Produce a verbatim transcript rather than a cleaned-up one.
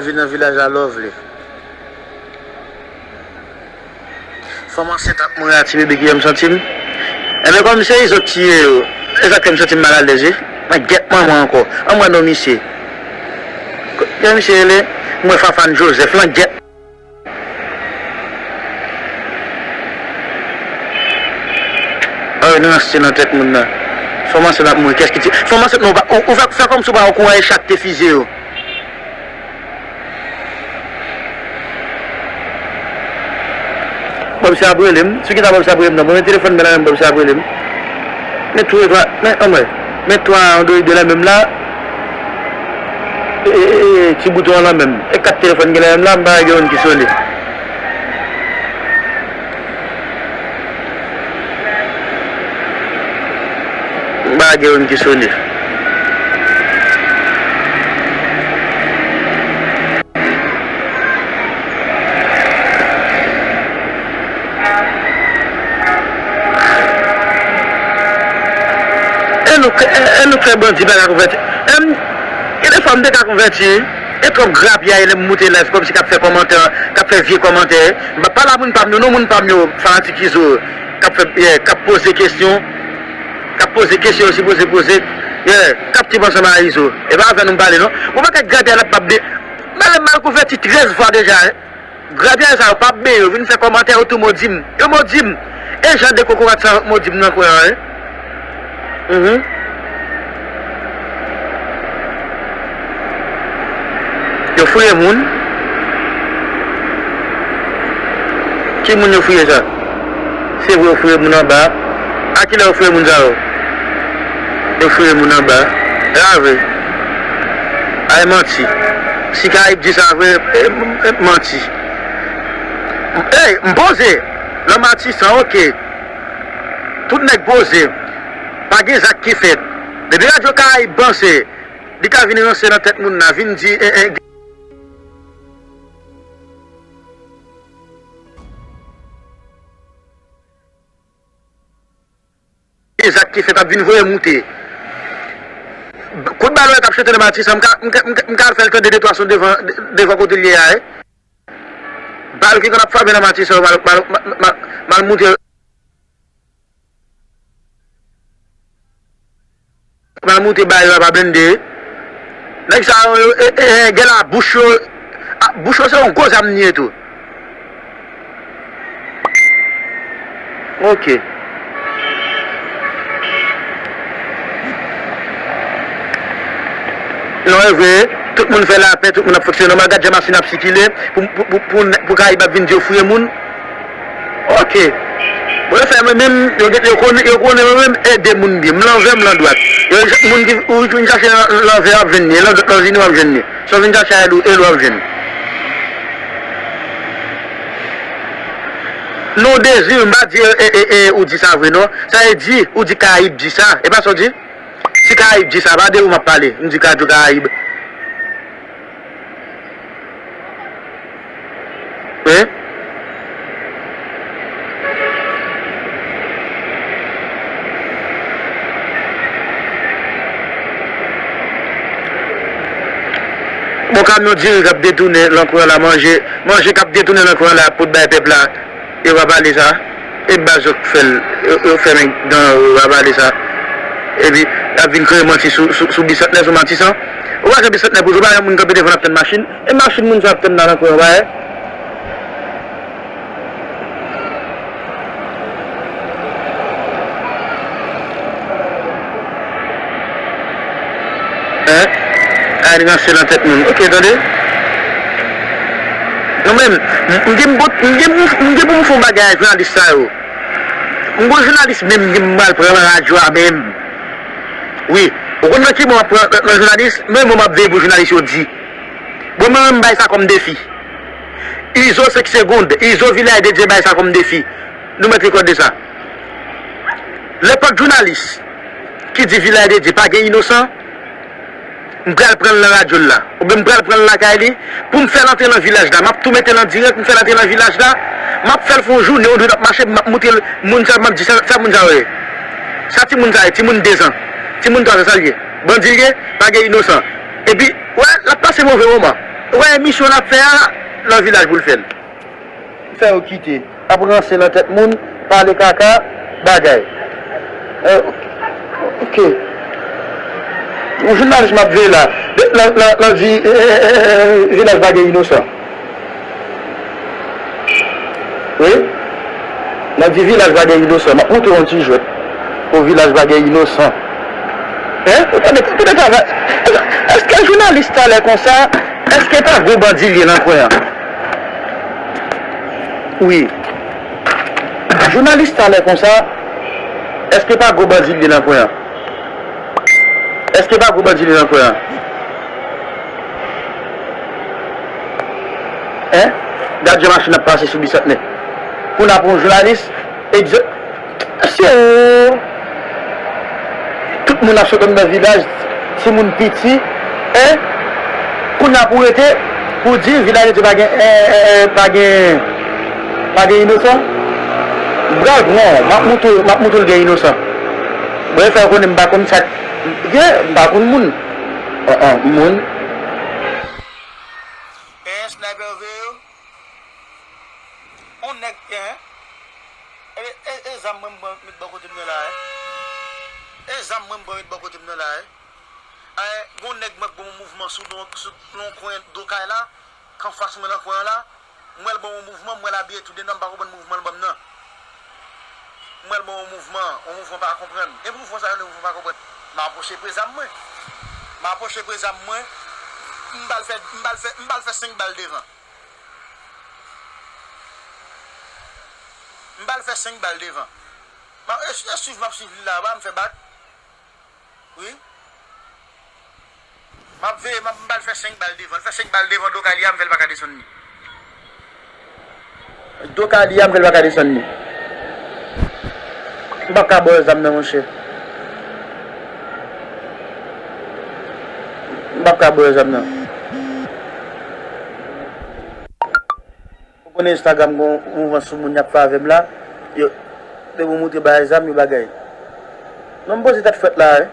Vin nan vilaj la, Lovely. Fanm ansent ap mouri a ti bebe ki fè m santi m. Enben, kòm se Izo k tiye yo, e sa k fè m santi m malalèz, wi. Mwen gèt manman ankò. An mwen non misye. Jan misye rele? Mwen Fafane Joseph, lan gèt. Ah, nou ranse nan tèt moun nan. Fanm ansent ap mouri, kiyès ki tiye? Fanm ansent non, ou, ou fè, fè kòmsi ou pa okouran e chat te fize yo. Bòb se ap rele m. Sou ki sa Bòb se ap rele m nan? Bon, men telefòn mwen la menm, Bòb se ap rele m. Men tou etwa, men anmwey. Men twa android la menm la. E, e, e, ti bouton an la menm. E kat telefòn gen la menm la, m pa gen youn ki sone. M pa gen youn ki sone. E nou, e, e nou fè bandi pa ka konvèti. Em, gen de fwa m te ka konvèti, wi. E twòp grapyay lè m moute live kòmsi k ap fè kòmantè, k ap fè vye kòmantè. M p ap pale a moun pa m yo non, moun pa m yo fanatik Izo k ap fè, yeah, k ap poze kesyon, k ap poze kesyon yo sipoze poze, yeah, k ap trip ansanm a Izo. E pa avè nou m pale non. Bon, bagay grapyay la p ap de, malè m al konvèti trèz fwa deja, wi. Grapyay sa yo p ap benyen, yo vin fè kòmantè, yo tou modi m. Yo modi m. E jan de kokorat sa yo modi m nan kwen an, wi. Mhm. Yo fouye moun. Ki moun yo fouye sa? Se vre yo fouye moun anba. A kilè yo fouye moun sa yo? Yo fouye moun anba. Grave. Ay manti. Si Karayib di sa vre, e, e, manti. Ey, m poze. Nan Matisan, oke. Tout nèg poze. Pa gen zak ki fèt. Depi Radyo Karayib panse, li ka vin ranse nan tèt moun nan, vin di, e, e, gen zak ki fèt, ap vin voye moute. Kout bal wè k ap chante nan Matisan, m ka, m ka, m ka, m ka al fè l tande de twa son devan, de-, devan kote l ye a, wi. Bal ki konn ap frape nan Matisan, mal, mal, mal, mal, mal moute. Mal moute ba yo, pa blende. Nèg sa yo, e, e, e, gen la bouch yo, a, bouch yo se yon gwo zam li ye tou. Ok. Non, e vre, tout moun fè lapè, tout moun ap fonksyone nòmal, gad jan machin ap sikile, pou, pou, pou, pou, pou Karayib ap vin di yo fouye moun. Ok. Bon, yo fè mwen menm, yo gen, yo konnen, yo konnen mwen menm, ede moun byen. M lan vè, m lan dwat. Yo, moun ki, ou vin chache lan, lan vè, w ap jwenn li. Lan dwat, lan vini, w ap jwenn li. Si w vin chache a el, ou, el, w ap jwenn. Non, Dezi, m pa di, e, e, e, ou di sa vre, non. Sa e di, ou di Karayib di sa. E pa sa w di? Si Karayib di sa, pa de ou m ap pale. M di Radyo Karayib. Wi. Bon, kamyon diri k ap detounen lan kwen an la, manje, manje k ap detounen lan kwen an la, pou t bay pèp la. Yo pa pale sa. E baz yo k fè l, yo, yo fèmen dan yo, yo pa pale sa. Epi, y ap vin kreye manti sou, sou, sou Bisantnè, sou Matisan. Ou pa gen Bisantnè pou jwe, pa gen moun kanpe devan l ap tann machin. E machin moun sa ap tann la nan kwen yo, pa wè? Hein? Ay, li ranse nan tèt moun. Ok, tande. Non, men, m, m gen pou, m gen pou, m gen pou m fè yon bagay ak jounalis sa yo. M gon jounalis menm m gen pou m al pran nan radyo a menm. Wi. Ou konn nan ki bò m ap pran nan, nan jounalis? Men mwen m ap veye pou jounalis yo di. Bon, mwen menm m bay sa kòm defi. Izo senk segonn, Izo Vilaj de Dye bay sa kòm defi. Nou mèt rekòde sa. Nenpòt jounalis ki di Vilaj de Dye pa gen inosan, m pral pran l nan radyo l la. Oubyen m pral pran l lakay li, pou m fè l antre nan vilaj la. M ap tou mete l an dirèk, m fè l antre nan vilaj la. M ap fè l fè yon jounen, yon dwèt ap mache, m ap moutre l, moun sa, m ap di sa, sa moun sa yo ye. Sa timoun sa ye, timoun dezan. Timoun twa zan, sa l ye? Bandi l ye, pa gen inosan. Epi, wè, l ap pase move moman. Ou wè emisyon l ap fè a, nan vilaj pou l fè l. Fè yo kite. Ap ranse nan tèt moun, pale kaka, bagay. Eh, ok. Yon jounalis m ap veye la. L ap di, eh, eh, eh, eh, vilaj pa gen inosan. Wi. L ap di vilaj pa gen inosan. M ap montre w yon ti jwèt. Pou vilaj pa gen inosan. Hein? Ou tande, tande travay. Èske jounalis talè konsa, èske pa gwo bandi l ye nan kwen an? Wi. Jounalis talè konsa, èske pa gwo bandi l ye nan kwen an? Èske pa gwo bandi l ye nan kwen an? Hein? Gad jan machin ap pase sou Bisantnè. Kounye a pou yon jounalis, egzè-, mesye, tout moun ap sot anndan vilaj, timoun piti, hein? Kounye a pou rete, pou di vilaj yo pa gen, eh, eh, eh, pa gen, pa gen inosan. M pral pran, m ap montre, m ap montre l gen inosan. Mwen fè konnen m pa konn sa k gen, m pa konn moun. An, an, moun. Eh, sniper veye yo. On nèg, eh. E, e, e zam mwen m pran met bò kote m nan la, eh. E zam mwen m pran met bò kote m nan la, eh. Eh, gon nèg mwen k ban yon mouvman sou don, sou yon kwen do kay la, k anfas mwen nan kwen an la. M wè l ban yon mouvman, m wè l abiye tou dedan, m pa konprann mouvman l ban m nan. M wè l ban yon mouvman, yon mouvman pa konprann. E mouvman sa yo rele mouvman pa konprann. M apwoche pre zam mwen. M apwoche pre zam mwen. M ba l fè, m ba l fè, m ba l fè senk bal devan. M ba l fè senk bal devan. M ap, e, e swiv, m ap swiv li la, pa m fè bak. Wi. M ap veye, m ap, m ba l fè senk bal devan. L fè senk bal devan do kay li a, m fè l pa ka desann li. Do kay li a, m fè l pa ka desann li. M p ap ka ba w zam nan, monchè. M p ap ka ba w zam nan. Ou konnen Instagram gon mouvman sou moun y ap fè avè m la. Yo, depi w montre bagay zam, yo bagay. Non, m poze tèt frèt la, wi.